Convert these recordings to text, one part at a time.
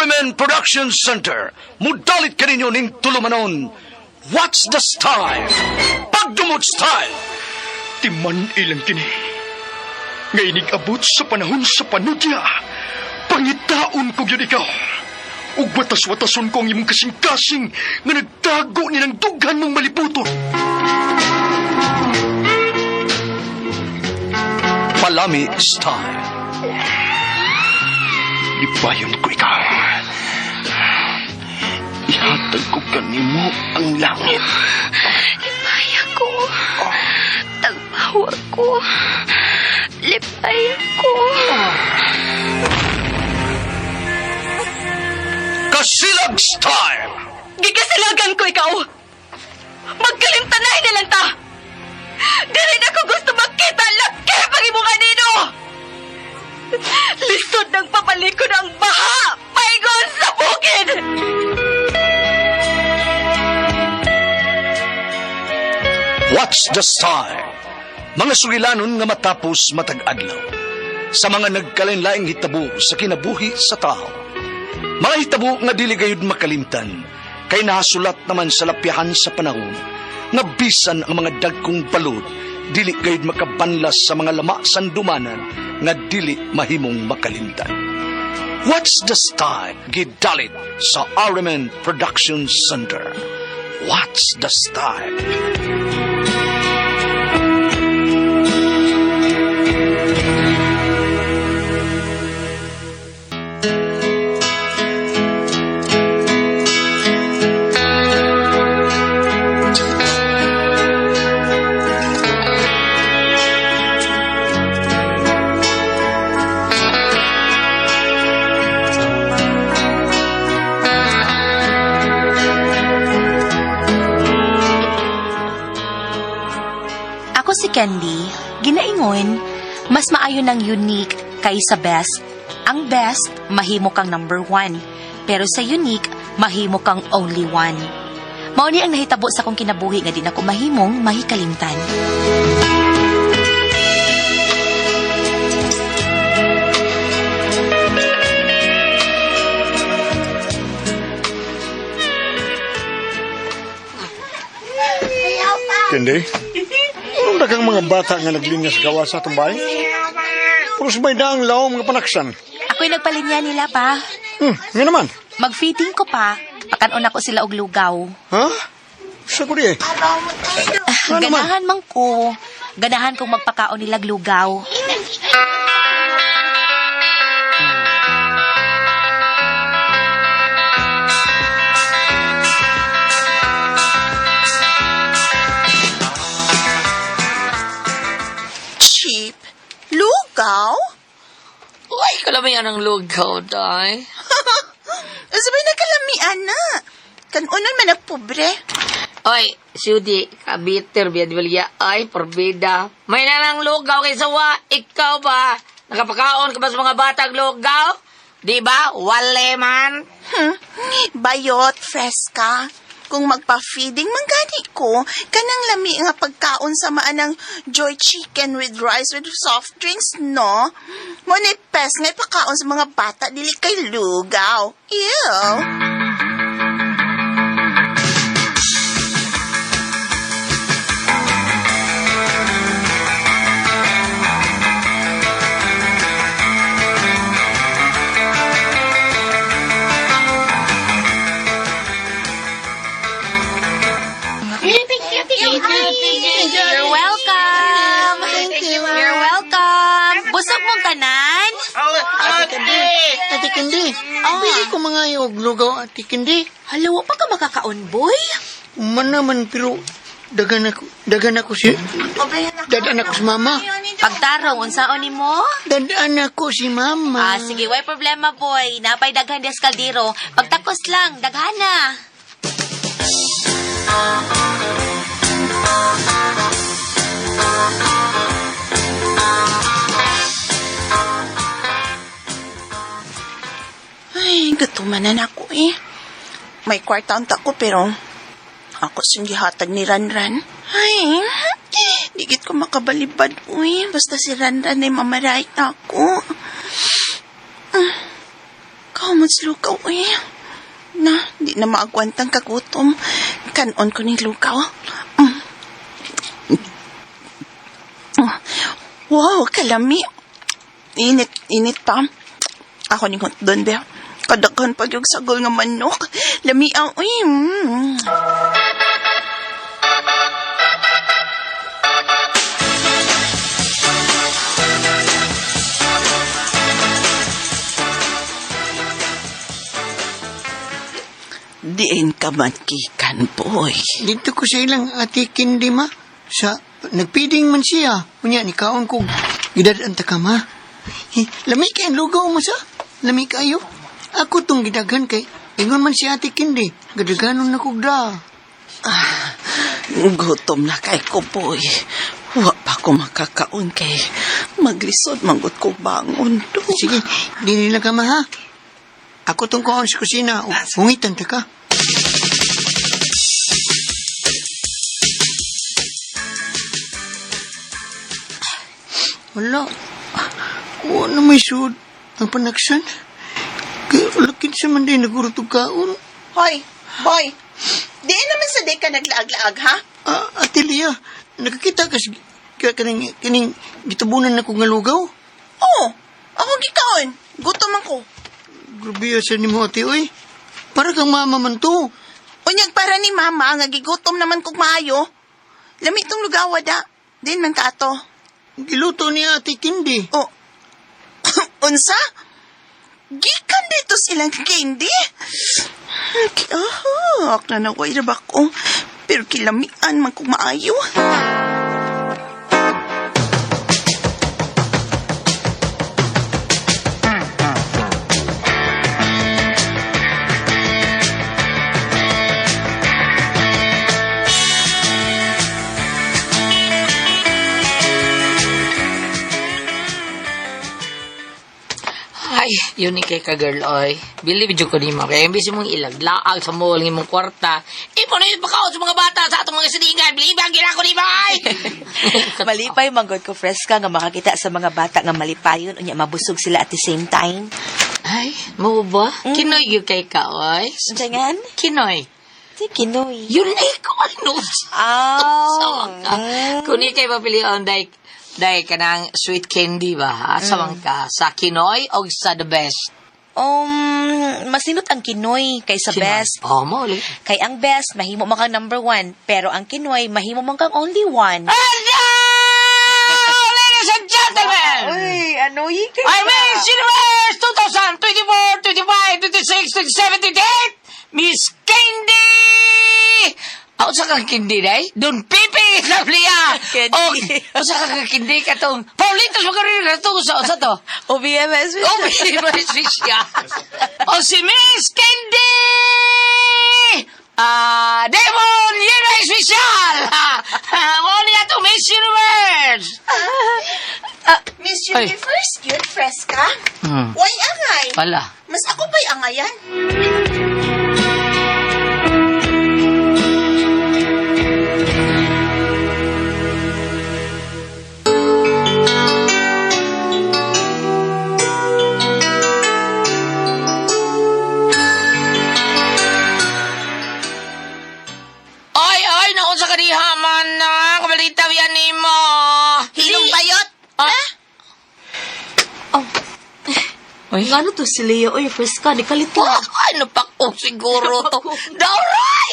RMN Production Center, mudalit kaninyo ning tulumanon. What's the style? Pagdumot style! Timan ilang kini. Nga inig-abot sa panahon sa panudya. Pangitaon ko yun ikaw. Ug watas-watason ko ang imong kasing-kasing nga nagtago ni ng dughan mong maliputon. Palami style. Lipayon ko ikaw. Ihatag ko kanimo ang langit. Lipay ako. Tagpawa ko. Lipay ako. Kasilag style! Gigasilagan ko ikaw! Magkalimtanay na lang ta! Dili na ko gusto makita laki pag imong anino! Lisod ng papalikod ang baha! Paingon sa bukid! What's the style? Mga sugilanon nga matapos matag adlaw. Sa mga nagkalain-laing hitabo sa kinabuhi sa tao. Mga hitabo nga dili gayud makalimtan, kay nahasulat naman sa lapyahan sa panahon, nga bisan ang mga dagkong balod, dili gayud makabanlas sa mga lama sandumanan nga dili mahimong makalimtan. What's the style? Gidalit sa RMN Production Center. What's the style? Ako si Candy, ginaingon, mas maayo ng unique kaysa best. Ang best, mahimo kang number one. Pero sa unique, mahimo kang only one. Mao ni ang nahitabo sa akong kinabuhi nga di nako mahimong mahikalimtan. Kendi, anong daghang mga bata nga naglinya sa gawa sa atong bahay? Puros may daang lawom nga panaksan. Ako'y nagpalinya nila pa. Nga naman. Mag-feeding ko pa. Pakanon ako sila og lugaw. Ha? Sa ko di eh. Nga naman. Ganahan man ko. Ganahan kong magpakaon nila og lugaw. Cheap? Lugaw? Uy, kalamian ang lugaw, day. Sabay nagkalamian na. Kanunan man ang pobre. Oy, Sudi, kabiter, biyadwalya, ay, porbida. May nalang lugaw kaysa wa, ikaw ba? Nakapakaon ka ba sa mga batang lugaw? Di ba? Wale man. Bayot, freska. Kung magpa-feeding man gani ko, kanang lami nga pagkaon sa maanang joy chicken with rice with soft drinks, no? Mo ni pes nga ipakaon sa mga bata dili kay lugaw. Ew. You're welcome. You're welcome. Busog mong tanan? Ate Kendi, Ate Kendi, pwede ko mga yung lugaw, Ate Kendi. Hala, wa pa ka makakaon, boy. Man naman, pero dagan ako si, dadaan ako si mama. Pagtarong, unsaon nimo? Dadaan ako si mama. Ah, sige, way problema, boy. Napay daghan des kaldero. Pagtakos lang, daghana. Ay, gutuman na ako eh. May kwarta ang ko pero ako siyang gihatag ni Ranran. Ay, digit ko makabalibad uy. Basta si Ranran ay mamaray ako. Ah, Kamot sa lugaw eh. Na, di na maagwantang kagutom. Kanon ko ni lugaw. Mm. Wow, kalami. Init, init pa. Ako ni doon be. Kadaghan pag yung sagol nga manok. Lami ang, uy. Mm. Diin ka man kikan, boy. Dito ko sa ilang ate Kindi, ma. Sa, nagpiding man siya. Unya, ni kaon ko. Gidadaan ta ka, ma. Eh, lami kay ang lugaw mo sa. Lami kayo. Ako tong gidaghan kay. Ingon man si ate Kindi. Gadaganon na kog da. Ah, gutom na kay ko, boy. Wa pa ko makakaon kay maglisod manggut ko bangon do. Sige, di nila ka, ma, ha? Ako tong kaon sa kusina. Hungitan ta ka. Wala. Wala na may sud. Ang panaksan. Kaya lakit sa man din nagurutog kaon. Hoy, boy. Di naman sa di ka naglaag-laag, ha? Ah, Ate Lea, nakakita ka sa kaning, kaning gitubunan na ko nga lugaw? Oo, ako gikaon. Gutom ako. Grabe sa nimo ate, oy. Para kang mama man to. Unyag para ni mama, nga gigutom naman kog maayo. Lami tong lugawa da. Din man ka ato. Giluto ni Ate Kindi. Oh. Unsa? Gikan dito silang candy? Oh, na naway na ba ko? Pero kilamian man kog maayo. Ay, yun ni kay ka girl, oy. Believe jud ko nimo kay imbis imong ilaglaag sa mall ng imong kwarta, imo na yun pakaon sa mga bata sa atong mga silingan. Believe ang ginako nimo ay. Malipay manggod ko freska nga makakita sa mga bata nga malipayon unya mabusog sila at the same time. Ay, mo ba? Kinoy gyud kay ka, oy. Unsa ngan? Kinoy. Si Kinoy. Yun ay ko ano. Oh. Sa Kung ikay mapilion, day, day ka ng sweet candy ba? Ha? Sa ka? Sa Kinoy o sa the best? Masinot ang Kinoy kaysa Kinoy. best. Oh, mo ulit. Kay ang best, mahimo man kang number one. Pero ang Kinoy, mahimo man kang only one. And now, ladies and gentlemen! Uy, ano yun kay I Miss Universe 2024, 25, 26, 27, 28, Miss Candy! Ako sa kang kindi, day? Doon, pipi! Lovely, ah! Candy. O, sa kang kindi ka tong... Paulitos, magarin na to. Sa to? OBMS. Oh, may siya. O si Miss Candy! Ah, Demon Universe Special! Mo niya to Miss Universe! Miss Ay. Universe, yun, freska. Hmm. Why angay? Wala. Mas ako pa'y angayan. Ay, ay, naku sa kaniha man na. Kabalita yan ni mo. Hilong bayot. Ah. Oh. Uy. Ngano to si Leo? Uy, freska, di kalit Oh, ano pa ko siguro to. Dauray!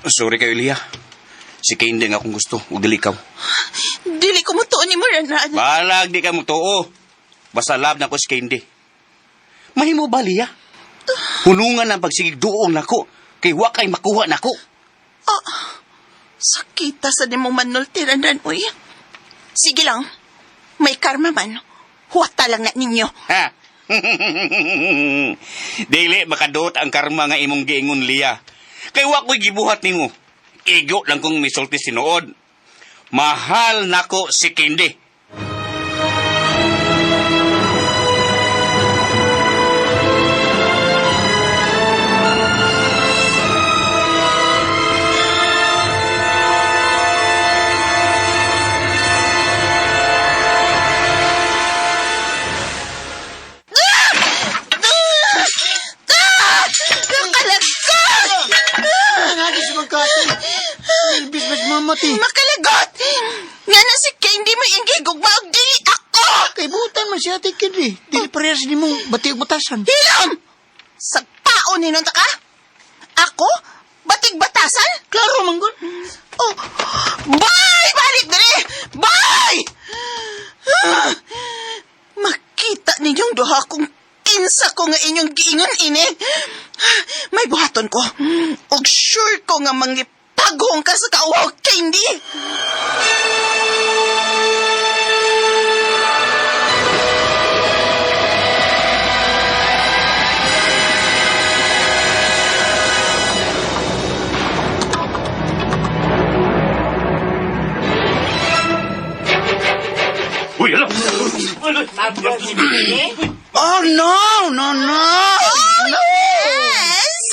Sorry kayo, Lia. Si Candy nga akong gusto, ug dili ikaw. Dili ko mo tuon ni mo, Ranran. Balag di ka mo tuo. Basta love na ko si Candy. Mahimo ba, Lia? Hunungan ang pagsigig duong nako. Kay wa kay makuha nako. Ah, sakita sa di mo manulti, Ranran, uy. Sige lang. May karma man. Huwata lang na ninyo. Ha? Dili makaduot ang karma nga imong giingon Lia. Kay wa ko'y gibuhat nimo. Igo lang kong misulti sinuod. Mahal nako si Candy. bati. Makalagot! Nga na si Candy mo iyang gigugma og dili ako! Kay butan man si Ate Candy. Dili parehas ni mong bati og batasan. Hilom! Sa paon hinunta ka? Ako? Batig batasan? Klaro man gud. Oh, bye! Balik diri! Bye! Ah, makita ninyong duha kung kinsa ko nga inyong giingon ini. Ah, may buhaton ko. Og sure ko nga mangipagong ka sa kauwaw, Candy! Uy, alam! Oh no, no, no. Oh, yes!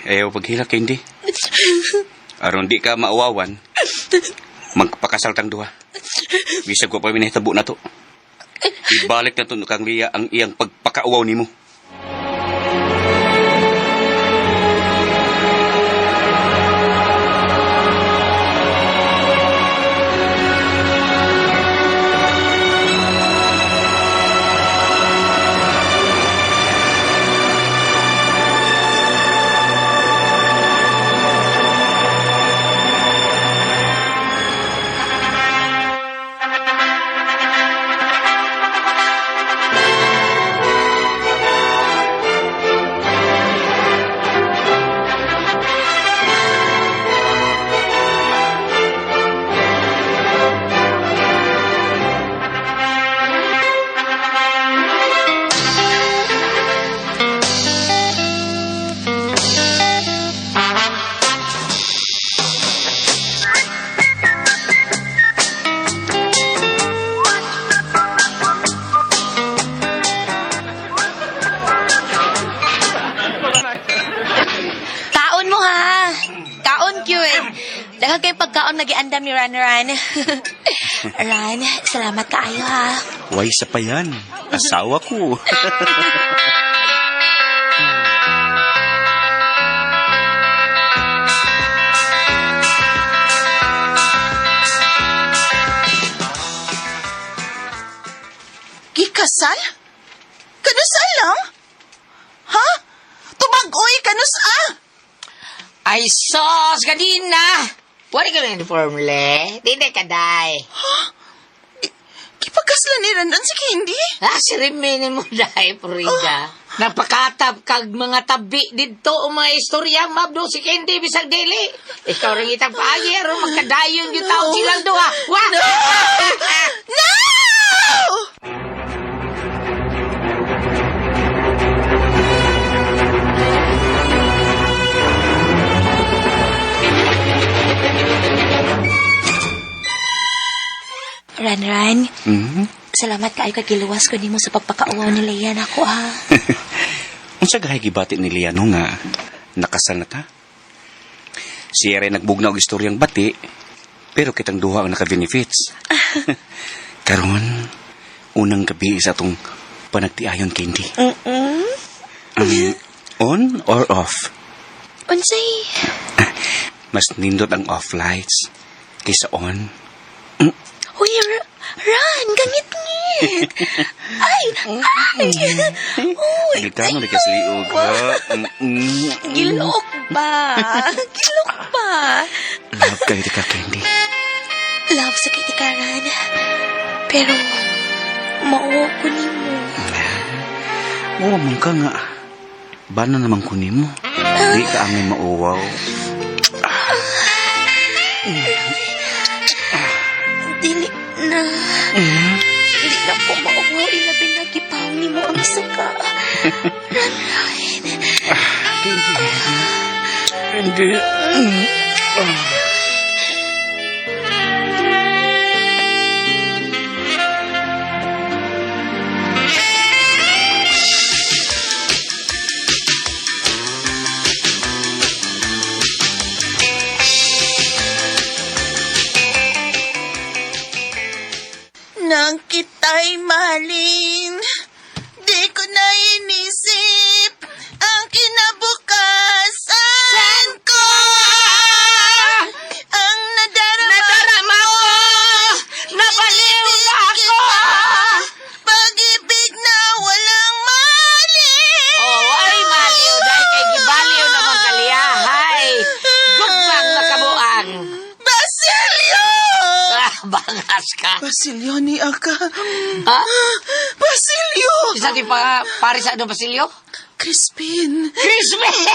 Ayaw paghilak, Candy. Aron di ka maawawan, magpakasal tang duha. Bisag ko pa minahitabo na to. Ibalik na to kang Lia ang iyang pagpakauwaw nimo. Kaon mo ha. Kaon cute. Daghan kayong pagkaon nagiandam ni Ran Ran. Ran, salamat kaayo ha. Way sa pa yan. Asawa ko. Gikasal? Kanus-a lang? Ha? Tubag-oy, kanus-a? Ay, sos, kanina! Wala ka na uniform, le. Di na ka, day. Gipagkaslan ni Ranran si Candy? Ah, si Rimini mo, day, Frida. Napakatap kag mga tabi dito o mga istorya, mabdo si Candy, bisag dili. Ikaw rin itang paagi, aron magkadayon yung tao silang duha. Wah! No! No! Ran Ran, Mhm. salamat kaayo kay giluwas ko nimo sa pagpakauwaw ni Leia nako ha. Unsa gahay gibati ni Lia no nga nakasal na ta? Siya rin nagbugna og istoryang bati, pero kitang duha ang naka-benefits. Karon, unang gabi sa atong panagtiayon, Candy. On or off? Unsay? Mas nindot ang off lights kaysa on. Uy, Ran, gangit-ngit. Ay, ay. Uy, Gitano ni kasliog, ha? Mm-mm. Gilok ba? Gilok ba? Love kayo di ka, Candy. Love sa kay Ran. Pero, mao ko nimo. Oo, man ka nga. Bana naman kunin mo. Di ka angay mauwaw. Dili na. Dili na po mauwaw. Ilabi na gipang nimo ang suka. Ran, Ran. Candy. Nang kita'y mahalin, di ko na inisip ang kinabukasan ko. Ang nadarama, Nadarama ko! Nabaliw na ako! Pag-ibig na walang mali. Oh, ay, maliw dahil kay gibaliw naman kaliya. Hay, gugmang nakabuang. Basilio! Ah, bangas ka. Basilio ni Aka. Ha? Basilio! Isa di pa, pare sa ano, Basilio? Crispin. Crispin!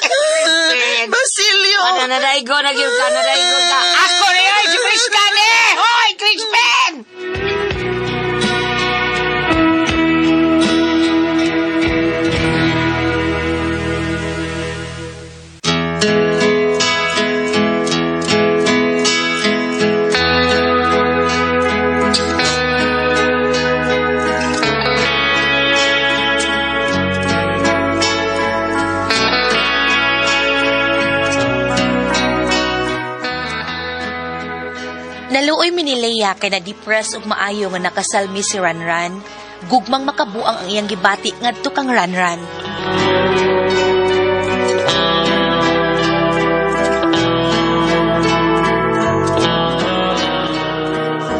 Crispin! Basilio! Ano, nadaigo na gyud ka, nadaigo ka. Ako ni ay, si Crispin eh! Hoy, Crispin! Naluoy mi ni Leia kay na-depress ug maayo nga nakasalmi si Ranran. Gugmang makabuang ang iyang gibati ngadto kang Ranran.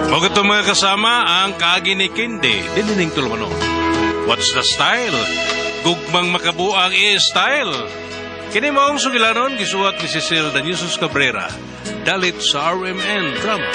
Mao kato, mga kasama, ang kaagi ni Kindi, dinining tulumanon. What's the style? Gugmang makabuang i-style. Kini maong sugilanon, gisuwat ni Cecil Daniusos Cabrera. Dalit sa RMN Drama.